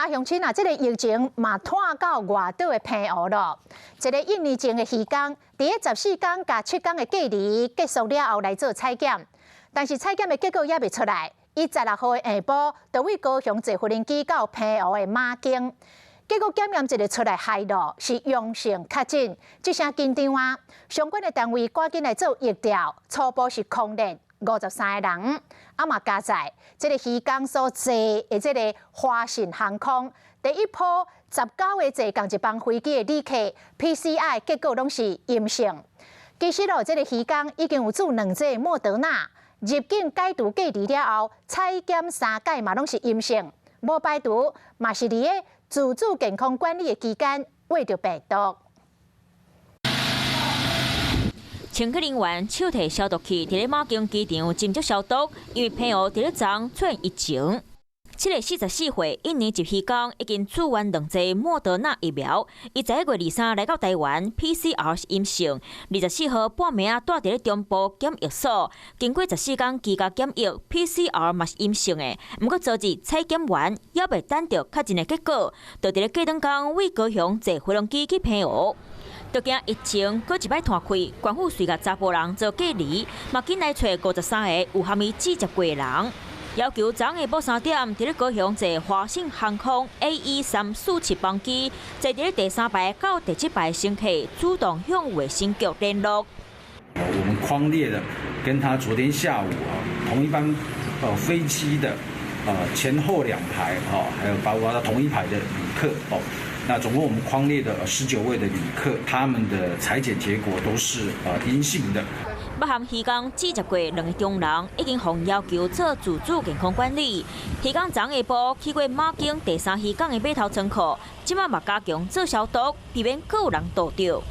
啊，鄉親啊，這個疫情嘛拖到外島的澎湖咯。一个印尼籍的漁工，佇咧14工佮7工的隔離結束了後來做採檢，但是採檢的結果猶未出來。伊16號的下晡，就對高雄坐無人機到澎湖的馬經，結果檢驗一个出來害咯，是陽性確診，這聲緊張啊！相關的單位趕緊來做疫調，初步是匡列53個人。啊嘛加載，這个漁工所坐的這个華信航空第一波19個坐仝一班飛機的旅客 PCR 結果攏是陰性。其實咯，這个漁工已經有注兩劑莫德納，入境解除隔離了後，採檢三擺嘛攏是陰性，無排除嘛是佇咧自主健康管理的期間秽著病毒。清潔人員手提消毒器，佇咧馬經機場斟酌消毒，因為澎湖佇咧昨出現疫情。這个44歲印尼籍漁工已經注完兩劑莫德納疫苗，伊11月23來到台灣，PCR 是陰性。24號半暝仔蹛佇咧中部檢疫所，經過14工居家檢疫，PCR 嘛是陰性的。毋過昨日採檢完，猶未等著確認的結果，就佇咧過兩工對高雄坐飛機去澎湖。就驚疫情閣一擺湠開，官府隨共查埔人做隔離，嘛緊來揣53個有和伊接觸過的人，要求昨下晡3點佇咧高雄坐華信航空 AE 347班機，坐佇咧第三排到第七排乘客主動向衛生局聯絡。我們匡列的跟他昨天下午啊同一班飛機的前後兩排哦，還有包括他同一排的旅客哦。那總共我們匡列的19位的旅客，他們的採檢結果都是陰性的。捌和漁工接觸過兩个中人，已經予要求做自主健康管理。漁工昨下晡去過馬經第三漁港的碼頭倉庫，這擺嘛加強做消毒，避免閣有人倒著。